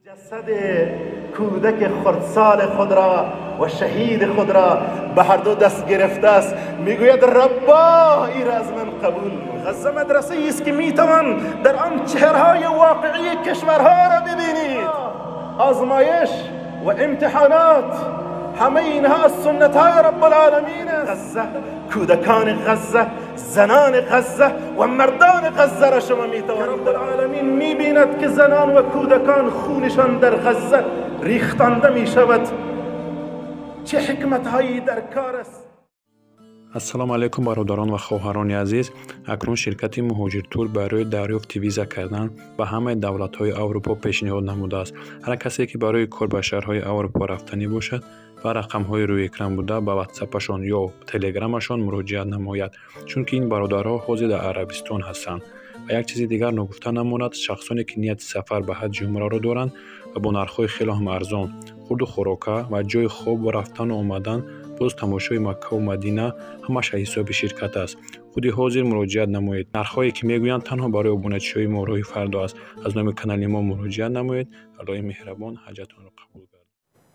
جسد کودک خردسال خود را و شهید خود را به هر دو دست گرفته است، میگوید ربا این را از من قبول. غزه مدرسه است که میتوان در آن چهرهای واقعی کشورها را ببینید. آزمایش و امتحانات همه اینها از سنت های رب العالمین است. غزه، کودکان غزه، زنان غزه و مردان غزه را شما میتوانید. رب العالمین میبیند که زنان و کودکان خونشان در غزه ریختانده میشود. چه حکمت هایی در کار است. Ассалому алайкум, бародарон ва хоҳарони азиз. Акнун ширкати Муҳоҷиртур барои дарёфти виза кардан ба ҳамаи давлатҳои Аврупо пешниҳод намудааст. Ҳар касе, ки барои кор ба шаҳрҳои Аврупо рафтанӣ бошад, ба рақамҳои рӯи экран буда ба ватсапашон ё телеграмашон муроҷиат намояд, чунки ин бародарҳо ҳозир дар Арабистон ҳастанд. Ва як чизи дигар ногуфта намонад: шахсоне, ки нияти сафар ба ҳаҷҷи умраро доранд ва бо нархҳои хеле ҳам арзон хурду хӯрока ва ҷойи хоб ва рафтану омадан, боз тамошои Маккаву Мадина, ҳамааш аз ҳисоби ширкат аст. Худи ҳозир муроҷиат намоед. Нархҳое, ки мегӯянд, танҳо барои обуначиҳои мо Роҳи Фардо аст. Аз номи канали мо муроҷиат намоед. Аллоҳи меҳрабон ҳаҷатонро қабул гардонад.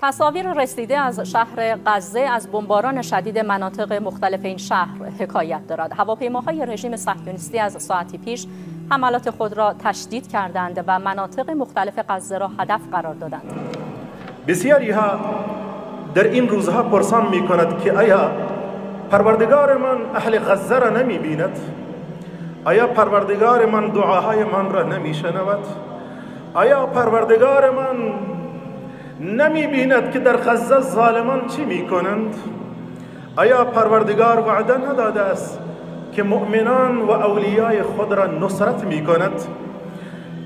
تصاویر رسیده از شهر غزه از بمباران شدید مناطق مختلف این شهر حکایت دارد. هواپیماهای رژیم صهیونیستی از ساعتی پیش حملات خود را تشدید کردند و مناطق مختلف غزه را هدف قرار دادند. بسیاری ها در این روزها پرسان می کند که آیا پروردگار من اهل غزه را نمی بیند؟ آیا پروردگار من دعاهای من را نمی شنود؟ آیا پروردگار من نمی بیند که در غزه ظالمان چی می کنند؟ آیا پروردگار وعده نداده است که مؤمنان و اولیای خود را نصرت می کند؟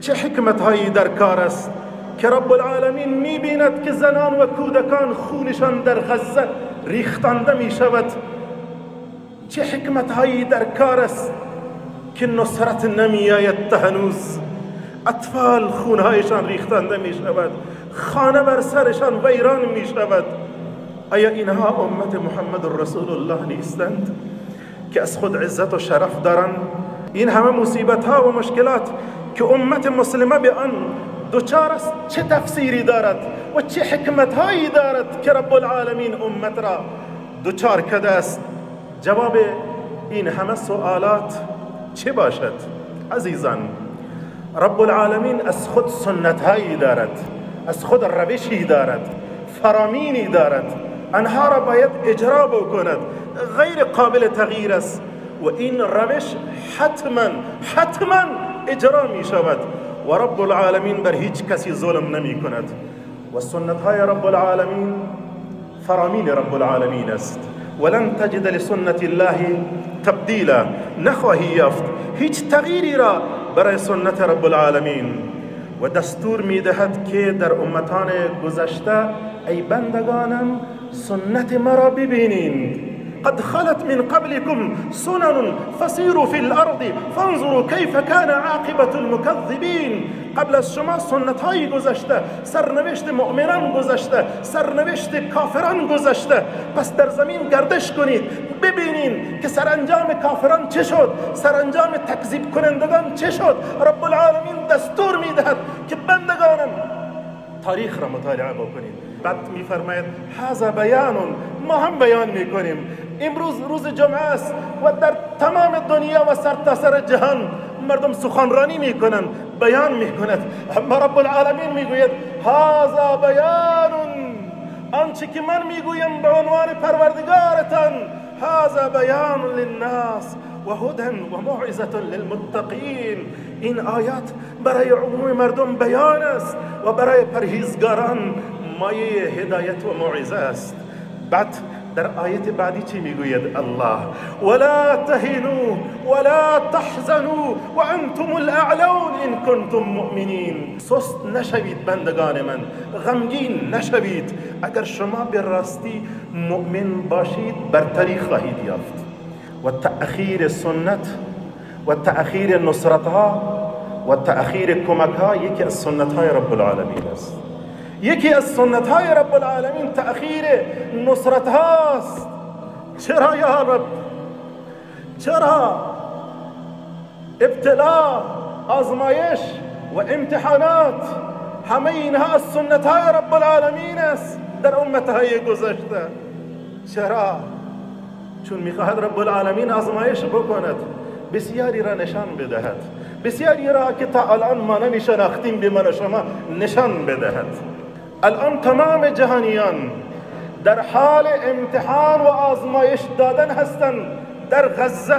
چه حکمت هایی در کار است که رب العالمین می بیند که زنان و کودکان خونشان در غزه ریختانده می شود؟ چه حکمت هایی در کار است که نصرت نمی آید؟ هنوز اطفال خونهایشان ریختانده می شود، خانه بر سرشان ویران می شود. آیا اینها امت محمد رسول الله نیستند که از خود عزت و شرف دارند؟ این همه مصیبت ها و مشکلات که امت مسلمه به آن دچار است چه تفسیری دارد و چه حکمت هایی دارد که رب العالمین امت را دچار کرده است؟ جواب این همه سوالات چه باشد؟ عزیزان، رب العالمین از خود سنت هایی دارد، از خود روشی دارد، فرامینی دارد، آنها را باید اجرا بکند، غیر قابل تغییر است و این روش حتما حتما اجرا می شود و رب العالمین بر هیچ کسی ظلم نمی کند و سنت های رب العالمین فرامین رب العالمین است. ولن تجد لسنت الله تبدیلا، نخواهی یافت هیچ تغییری را برای سنت رب العالمین. و دستور می دهد که در امتان گذشته ای بندگانم سنت مرا ببینید. قد خلت من قبلكم سنن فسيروا في الأرض فانظروا كيف كان عاقبة المكذبين. قبل از شما سنت های گذشته، سرنوشت مؤمنان گذشته، سرنوشت کافران گذشته. پس در زمین گردش کنید ببینید که سرانجام کافران چه شد، سرانجام تکذیب کنندگان چه شد. رب العالمین دستور میدهد که بندگانم تاریخ را مطالعه بکنید. بعد میفرماید هذا بیان، ما هم بیان میکنیم. امروز روز جمعه است و در تمام دنیا و سرتاسر جهان مردم سخنرانی میکنند، بیان میکند. اما رب العالمین میگوید هذا بیان، آنچه که من میگویم به عنوان پروردگارتان، هذا بیان للناس و هدى و موعظة للمتقین. این آیات برای عموم مردم بیان است و برای پرهیزگاران مایه هدایت و موعظه است. بعد در آیت بعدی چی میگوید الله؟ ولا تهنوا ولا تحزنوا وانتم الاعلون ان کنتم مؤمنین. سست نشوید بندگان من، غمگین نشوید، اگر شما به راستی مؤمن باشید برتری خواهید یافت. و تأخیر سنت و تأخیر نصرت ها و تأخیر کمک ها یکی از سنت های رب العالمین است. یکی از سنت های رب العالمین تأخیر نصرت هاست. چرا یا رب؟ چرا ابتلا، آزمایش و امتحانات همه اینها از سنت های رب العالمین است در امت های گذشته. چرا؟ چون میخواهد رب العالمین آزمایش بکند، بسیاری را نشان بدهد، بسیاری را که تا الان ما نمیشناختیم به من و شما نشان بدهد. الان تمام جهانیان در حال امتحان و آزمایش دادن هستند در غزه.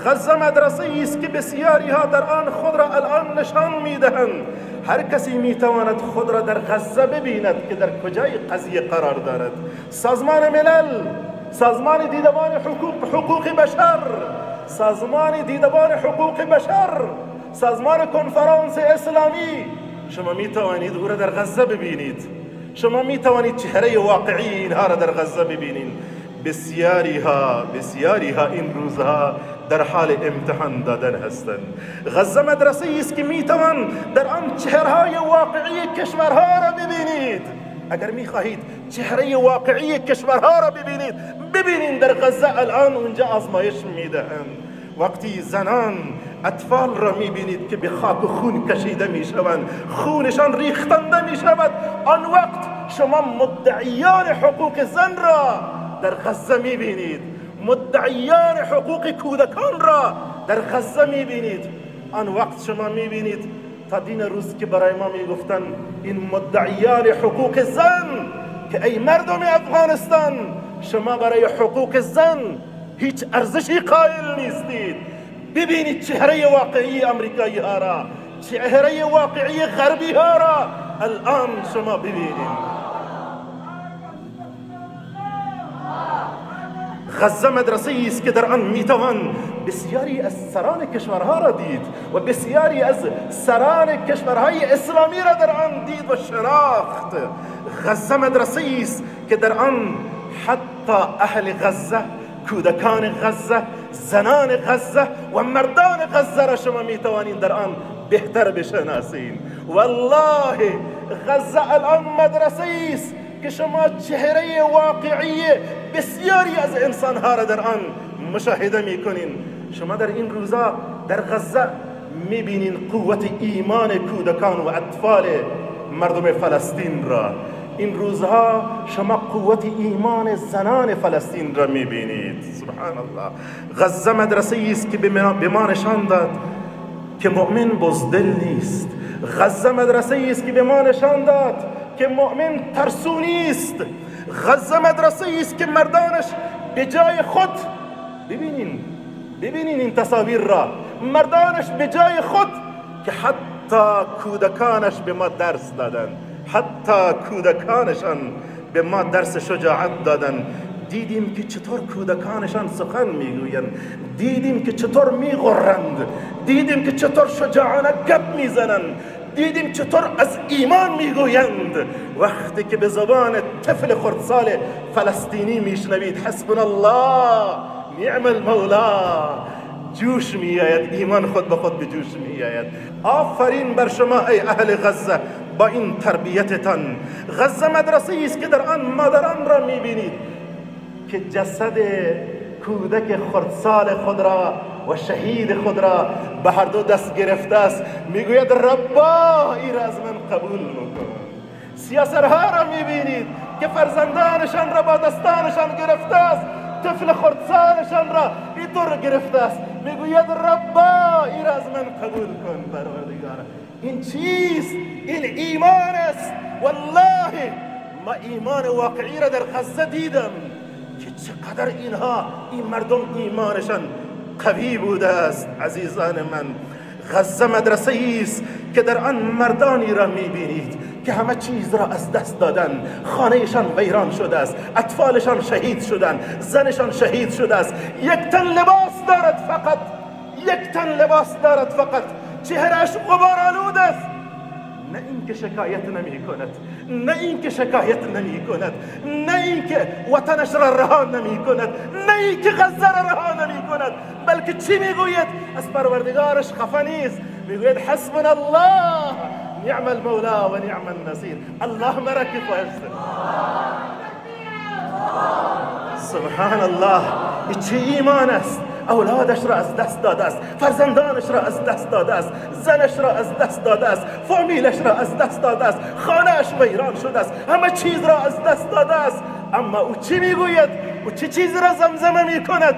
غزه مدرسه است که بسیاری ها در آن خود را الان نشان میدهند. هر کسی میتواند خود را در غزه ببیند که در کجای قضیه قرار دارد. سازمان ملل، سازمان دیدبان حقوق بشر، سازمان دیدبان حقوق بشر، سازمان کنفرانس اسلامی، شما میتوانید او را در غزه ببینید. شما میتوانید چهره واقعی اینها را در غزه ببینید. بسیاری ها این روزها در حال امتحان دادن هستند. غزه مدرسه است که میتوان در آن چهرهای واقعی کشورها را ببینید. اگر میخواهید چهره واقعی کشورها را ببینید، ببینید در غزه الان اونجا آزمایش میدهند. وقتی زنان، اطفال را میبینید که به خاک و خون کشیده میشوند، خونشان ریختنده میشود، آن وقت شما مدعیان حقوق زن را در غزه میبینید، مدعیان حقوق کودکان را در غزه میبینید. آن وقت شما میبینید تا دین روز که برای ما میگفتن این مدعیان حقوق زن، که ای مردم افغانستان شما برای حقوق زن هیچ ارزشی قائل نیستید. ببینید چهره واقعی امریکایی ها را، چهره واقعی غربی ها را الان شما ببینید. غزه مدرسه است که در آن میتوان بسیاری از سران کشورها را دید و بسیاری از سران کشورهای اسلامی را در آن دید و شناخت. غزه مدرسه است که در آن حتی اهل غزه، کودکان غزه، زنان غزه و مردان غزه را شما میتوانید در آن بهتر بشناسید. والله غزه الان مدرسه است که شما چهره واقعی بسیاری از انسانها را در آن مشاهده میکنین. شما در این روزا در غزه میبینین قوت ایمان کودکان و اطفال مردم فلسطین را. این روزها شما قوت ایمان زنان فلسطین را میبینید. سبحان الله. غزه مدرسه است که به ما نشان داد که مؤمن بزدل نیست. غزه مدرسه است که به ما نشان داد که مؤمن ترسو نیست. غزه مدرسه است که مردانش به جای خود، ببینین این تصاویر را، مردانش به جای خود که حتی کودکانش به ما درس دادن، حتی کودکانشان به ما درس شجاعت دادن. دیدیم که چطور کودکانشان سخن میگویند، دیدیم که چطور میغرند، دیدیم که چطور شجاعانه گپ میزنند، دیدیم چطور از ایمان میگویند. وقتی که به زبان طفل خردسال فلسطینی میشنوید حسبنا الله نعم المولا، جوش میآید، ایمان خود به خود به جوش میآید. آفرین بر شما ای اهل غزه با این تربیتتان. غزه مدرسه است که در آن مادران را میبینید که جسد کودک خردسال خود را و شهید خود را به هر دو دست گرفته است، میگوید ربا این را از من قبول بکن. سیاسرها را میبینید که فرزندانشان را با دستانشان گرفته است، طفل خردسالشان را اینطور گرفته است، میگوید ربا این را از من قبول کن پروردگارا. این چیست؟ این ایمان است. والله ما ایمان واقعی را در غزه دیدم که چقدر اینها، این مردم ایمانشان قوی بوده است. عزیزان من، غزه مدرسه است که در آن مردانی را میبینید که همه چیز را از دست دادن، خانهشان ویران شده است، اطفالشان شهید شدن، زنشان شهید شده است، یک تن لباس دارد فقط، یک تن لباس دارد فقط، چهرهش غبارآلود است. نه اینکه شکایت نمی کند، نه اینکه شکایت نمی کند، نه اینکه وطنش را رها نمی کند، نه اینکه غزه را رها نمی کند، بلکه چی میگوید؟ از پروردگارش خفه نیست، میگوید حسبنا الله نعم المولا و نعم النصیر. الله مرا کفایت. سبحان الله، چه ایمان است! اولادش را از دست داده است، فرزندانش را از دست داده است، زنش را از دست داده است، فامیلش را از دست داده است، خانه‌اش ویران شده است، همه چیز را از دست داده است. اما او چی میگوید؟ او چه چیز را زمزمه میکند؟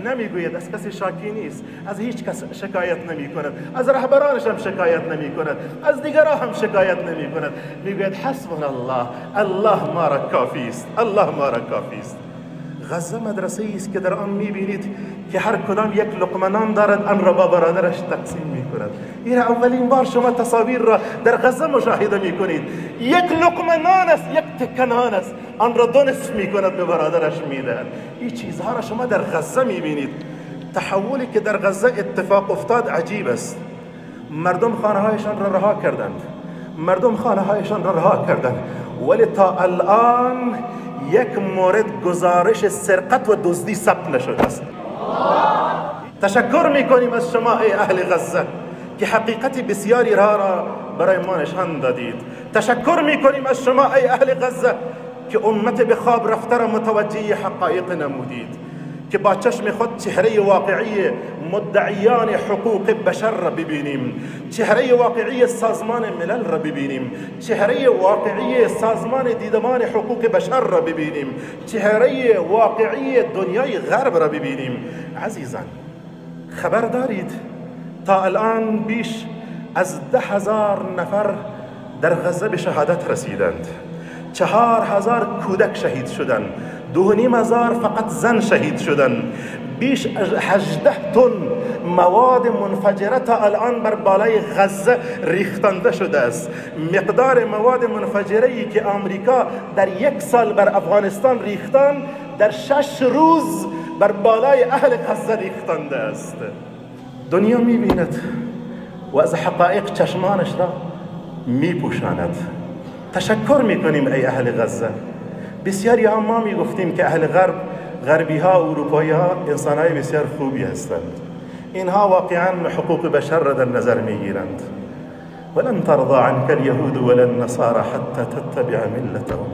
نمیگوید. از کسی شاکی نیست، از هیچ کس شکایت نمی کند، از رهبرانش هم شکایت نمی کند، از دیگران هم شکایت نمی کند. میگوید حسبنا الله، الله ما را کافی است، الله ما را کافی است. غزه مدرسه است که در آن میبینید که هر کدام یک لقمه نان دارد، آن را با برادرش تقسیم میکند. این اولین بار شما تصاویر را در غزه مشاهده میکنید. یک لقمه نان است، یک تکه نان است، آن را دو نصف میکند، به برادرش میدهد. این چیزها را شما در غزه میبینید. تحولی که در غزه اتفاق افتاد عجیب است. مردم خانه هایشان را رها کردند، مردم خانه هایشان را رها کردند، ولی تا الان یک مورد گزارش سرقت و دزدی ثبت نشده است. تشکر میکنیم از شما ای اهل غزه که حقیقت بسیاری را برای ما نشان دادید. تشکر میکنیم از شما ای اهل غزه که امت به خواب رفته را متوجه حقایق نمودید، که با چشم خود چهره واقعی مدعیان حقوق بشر را ببینیم، چهره واقعی سازمان ملل را ببینیم، چهره واقعی سازمان دیدمان حقوق بشر را ببینیم، چهره واقعی دنیای غرب را ببینیم. عزیزان خبر دارید تا الان بیش از 10,000 نفر در غزه به شهادت رسیدند، 4,000 کودک شهید شدند، 2,500 فقط زن شهید شدند، بیش از 18 تن مواد منفجره تا الان بر بالای غزه ریختنده شده است. مقدار مواد منفجره ای که آمریکا در یک سال بر افغانستان ریختن، در 6 روز بر بالای اهل غزه ریختنده است. دنیا میبیند و از حقایق چشمانش را میپوشاند. تشکر میکنیم ای اهل غزه. بسیاری ها ما میگفتیم که اهل غرب، غربی ها، اروپایی ها انسان های بسیار خوبی هستند، اینها واقعا حقوق بشر را در نظر میگیرند. ولن ترضى عنك اليهود ولا النصارى حتى تتبع ملتهم.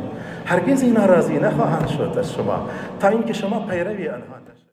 هرگز اینا راضی نخواهند شد از شما تا اینکه شما پیروی آنها نشوید.